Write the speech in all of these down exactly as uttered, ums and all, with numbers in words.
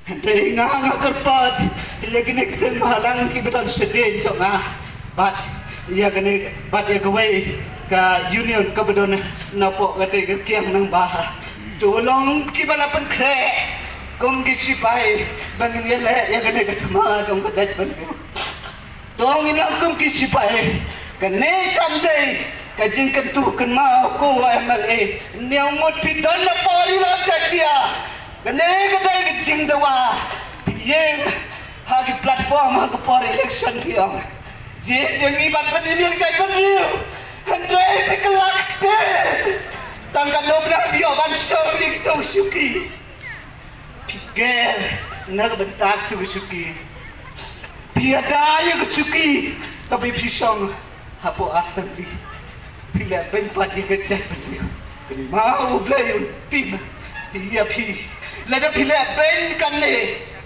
Dei nga nga kyrpad ïa kine ki seng bhalang kiba don shadien jong nga. Bad ïa kane, bad ïa kawei ka union kaba don napoh kata ka kiang nang ba. To long kiba la pynkhreh kum ki sipai ba ngin ïaleh ïa kane ka thma jong ka jaitbynriew. To ngin long kum ki sipai. Kane kam dei ka jingkyntu kynmaw ko wa M L A. Niang mut phi don napoh ri lok Jaiñtia. Kane ka dei ka jingdawa. Phi ïeng ha ki platform ha ka por election phi ong, jing jing ngi ban pynim ïa ka jaitbynriew. Hynrei phi kylla kti. Tang katno bnai phi ïoh ban shong ïa kito ki shuki. Phi ker na ka bynta kito ki shuki. Phi ïada ïa ka shuki kaba phi shong hapoh assembly. Phi leh beiñ pat ïa ka jaitbynriew. Kynmaw U Blei un tim ïa phi. Lada phi leh beiñ kane,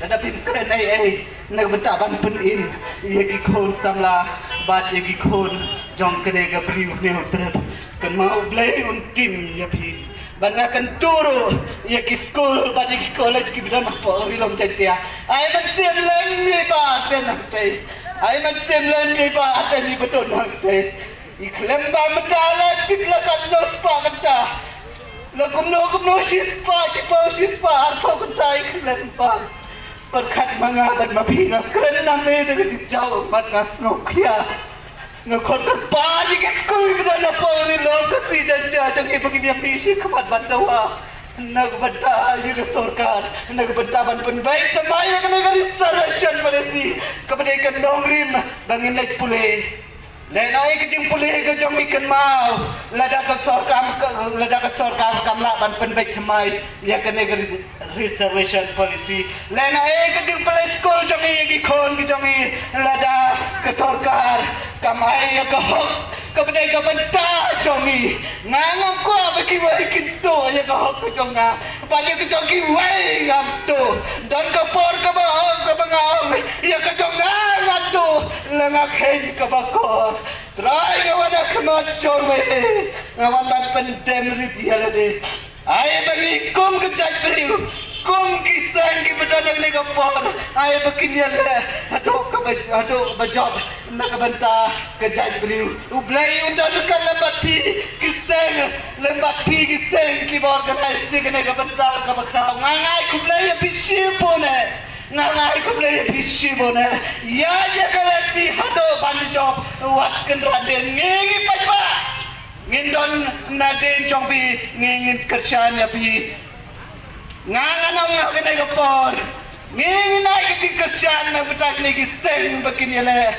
lada phim kren ei ei na ka bynta ban pynim ïa ki khun samla bad ïa ki khun jong kane ka Bri U Hynñiewtrep, kynmaw U Blei un tim ïa phi. Bad nga kyntu ruh ïa ki skul bad ïa ki college kiba don hapoh Ri Lum Jaiñtia. Ai mynsiem lem ïa i Bah Ardent hangtei. Ai mynsiem lem ïa i Bah Ardent iba don hangtei. I khlem ba mynta la tip la katno spah kynta, la kumno kumno shispah, shiphew shispah, arphew kynta i khlem ba. Pyrkhat ma nga bad ma phi, nga kren nangne da ka jingjaw bad nga sngewkhia. Nga khot kyrpad ïa ki skul kiba don hapoh Ri Lum Khasi Jaiñtia jong ngi ba ngin ïa mih sha khmat ban dawa na ka bynta ïa ka sorkar, na ka bynta ban pynbeit thymmai ïa kane ka reservation policy kaba dei ka nongrim ba ngin leit pule. Lehnohei ka jingpule ka jong ngi, kynmaw lada ka sorkar, lada ka sorkar kam lah ban pynbeit thymmai ïa kane ka res-, reservation policy. Lehnohei ka jingpule skul jong ngi ïa ki khun ki jong ngi, lada ka sorkar kam ai ïa ka hok kaba dei ka bynta jong ngi. Nga ngam kwah ba kiwei kin tuh ïa ka hok ka jong nga. Bad ïa ka jong kiwei ngam tuh. Don ka por kaba ong, kaba nga ong, ïa ka jong nga ngan tuh, la nga kheiñ kaba kor. Trai, nga wan ha khmat jong me, nga wan ban pyndem rit ïa lade. Ai ba ngi kum ka jaitbynriew, kum ki seng kiba don ha kane ka por, ai ba kin ïaleh haduh kaba, haduh ba jop na ka bynta ka jaitbynriew. U Blei un don ryngkat lem bad phi ki seng, lem bad phi ki seng kiba organise kane ka bynta kaba khraw. Nga ai khublei ïa phi shibun eh. Nga ai khublei ïa phi shibun eh. Ïa, ïa ka lynti haduh ban jop, wat kynrad dien, ngi ngi paidbah. Ngin don nadien jong phi, ngi ngin kyrshan ïa phi. Nga ngan ong ha kane ka por, ngi ngin ai ka jingkyrshan na bynta kine ki seng ba kin ïaleh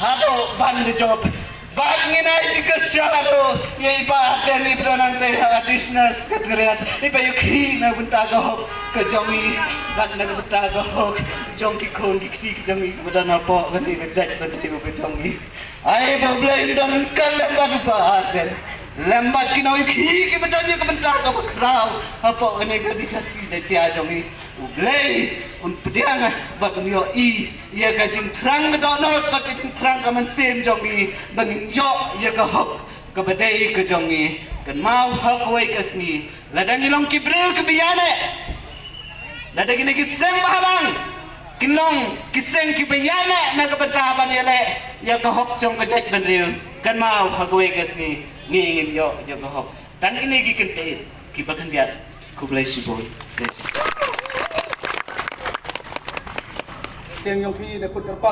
haduh ban da jop. Bad ngin ai jingkyrshan ruh ïa i Bah Ardent iba don hangtei ha Additional Secretariat, iba ïakhih na bynta ka hok ka jong ngi bad na bynta ka hok jong ki khun ki kti ki jong ngi kiba don hapoh kane ka jaitbynriew ka jong ngi. Ai ba U Blei un don ryngkat lem bad u Bah Ardent, lem bad ki nongïakhih kiba don ïa ka bynta kaba khraw hapoh kane ka Ri Khasi Jaiñtia jong ngi. U Blei un pdiang bad un ïohi ïa ka jingthrang ka dohnud bad ka jingthrang ka mynsiem jong ngi ba ngin ïoh ïa ka hok kaba dei ka jong ngi. Kynmaw ha kawei ka sngi, lada ngi long ki briew kiba ïaineh, lada kine ki seng bhalang kin long ki seng kiba ïaineh na ka bynta ban ïaleh ïa ka hok jong ka jaitbynriew, kynmaw ha kawei ka sngi ngi ngin ïoh ïa ka hok. Tang kine ki kyntien kiba khyndiat. Khublei shibun. Tieng jong phi da kut kyrpad.